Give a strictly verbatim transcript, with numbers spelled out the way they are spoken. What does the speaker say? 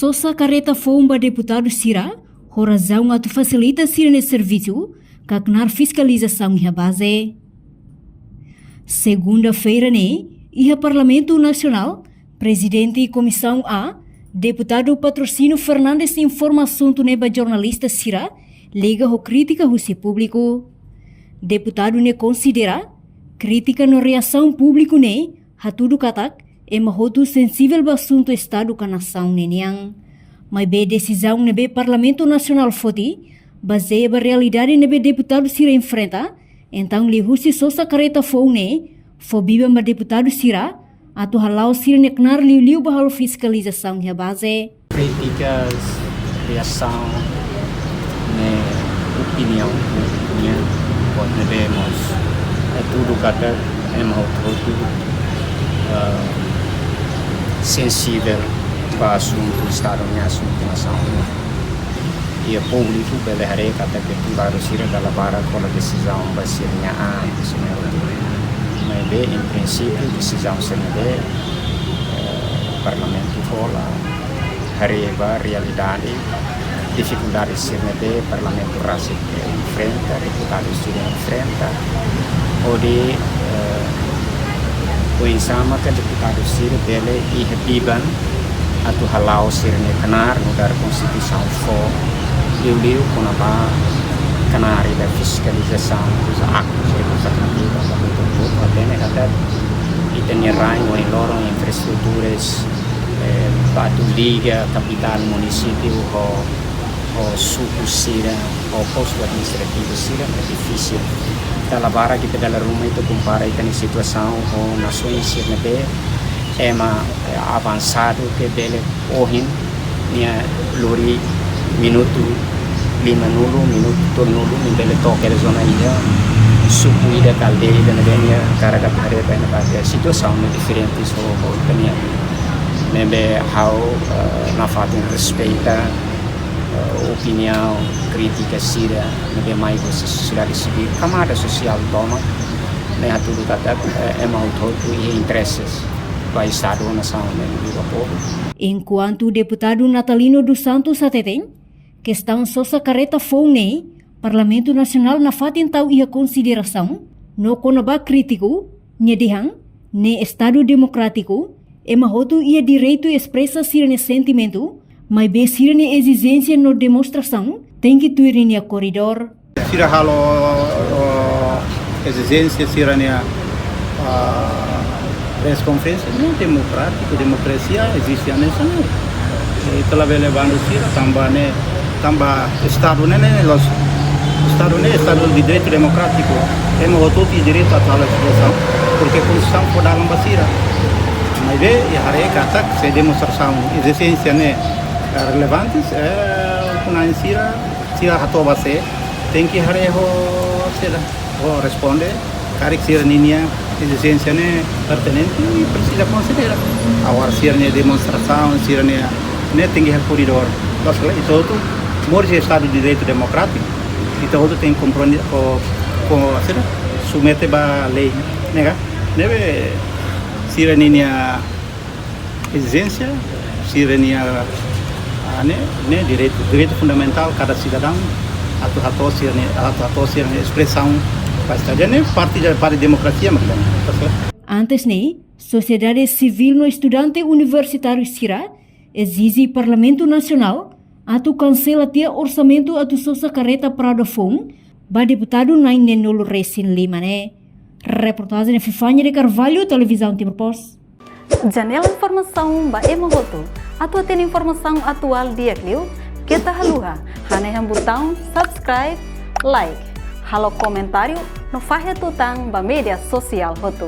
Sosa karreta foun ba deputadu sira, ho razaun atu fasilita sira-nia servisu, ka knaar fiskalizasaun iha baze. Segunda-feira ne'e, iha Parlamentu Nasionál, Prezidente Komisaun A, Deputadu Patrocínio Fernandes informa asuntu ne'e ba jornalista sira, liga ho krítika husi públiku. Deputadu ne'e konsidera, krítika no reasaun públiku ne'e, hatudu katak, ema hotu sensivel ba asuntu Estadu ka nasaun ninian. Maibé desizaun ne'ebé Parlamentu Nasionál foti, bazeia ba realidade ne'ebé deputadu sira enfrenta, entaun liuhusi sosa karreta foun ne'e, fó biban ba deputadu sira, atu hala'o sira-nia knaar liuliu ba halo fiskalizasaun iha baze. Krítikas, reasaun, ne'e opiniaun públiku nian, buat ne'ebé mós hatudu katak ema hotu-hotu, ah, sensivel ba asuntu Estadu nian, asuntu nasaun nian. I públiku bele haree katak deputadu sira dala barak hola desizaun ba sira-nia an, sira-nia hotu. Maibé, em princípio, desizaun sira-ne'ebé, eh, Parlamentu hola, haree ba realidade, difikuldade sira-ne'ebé Parlamentu rasik enfrenta, deputadu sira enfrenta, hodi, eh, oinsá maka deputadu sira bele iha biban atu hala'o sira-nia knaar nu'udar Konstituisaun fó, liuliu kona-ba knaar ida fiskalizasaun, uza aktu sira, uza knaar ida, ba betul-betul, hatene katak ita-nia rain ohin loron infraestruturas, eh, ba atu liga kapitál munisípiu ho, ho suku sira, ho postu administrativu sira, ne'e difisil. Dala barak ita dala ruma ita kompara ita-nia situasaun ho nasaun sira ne'ebé ema, eh, avansadu ke bele ohin nia lori minutu limanulu, minutu tolunulu, nia bele to'o iha zona ida, suku ida ka aldeia ida ne'ebé nia hakarak atu haree ba nia pátria. Situasaun ne'e diferente, so ho ita-nia. Ne'ebé ha'u, eh, nafatin respeita, eh, opiniaun, krítika sira ne'ebé mai husi sosiedade sivíl, kamada sosiál tomak, ne'e hatudu katak, eh, ema hotu-hotu iha intereses ba Estadu, nasaun, ne'e liuliu ba povu. Enkuantu Deputadu Natalino dos Santos hateten, kestaun sosa karreta foun ne'e, Parlamentu Nasionál nafatin tau iha konsiderasaun, no kona-ba krítiku, nia dehan, ne'e Estadu demokrátiku, ema hotu iha direitu espresa sira-nia sentimentu, maibé sira-nia ezijénsia no demonstrasaun tenke tuir ninia koridór. Sira halo, oh, ezijénsia sira-nia, ah, press conference, ne'e demokrátiku, demokrasia eziste hanesan ne'e. Eh, ita labele bandu sira, tanba ne'e, tanba Estadu ne'e, ne'e loos, Estadu ne'e, Estadu de direitu demokrátiku. Ema hotu-hotu iha direitu atu halo espresaun, porque Konstituisaun fó dalan ba sira. Maibé, ita haree katak, se demonstrasaun, ezijénsia ne'e, eh, relevante, eh, kunan sira, sira hato'o ba sé, tenke haree ho, sira, ho responde, karik sira-ninia ezijénsia ne'e pertinente, presiza konsidera. Agora sira-nia demonstrasaun, sira-nia, ne'e tenke iha koridór. Loos ka lae, ita hotu moris iha Estadu de Direitu Demokrátiku, ita hotu tenke kompromete ho, ho, sira, submete ba lei, ne'e ka? Ne'ebé sira-ninia ezijénsia, sira-nia, ah, ne'e, ne'e direitu, direitu fundamentál kada sidadaun atu hato'o sira-nia, atu hato'o sira-nia espresaun ba Estadu. Ne'e parte de, parte demokrasia, mas, tá certo? Antes ne'e, sosiedade sivíl no estudante universitáriu sira ezije Parlamentu Nasionál atu kansela tiha orsamentu atu sosa karreta Prado foun ba deputadu na'in neenulu resin lima ne'e. Reportajen Fifania de Carvalho, Televizaun Timor Post. Janela informasaun ba ema hotu. Atu hatene informasaun atuál di'ak liu, keta haluha hanehan butaun subscribe, like, halo komentáriu no fahe tutan ba média sosiál hotu.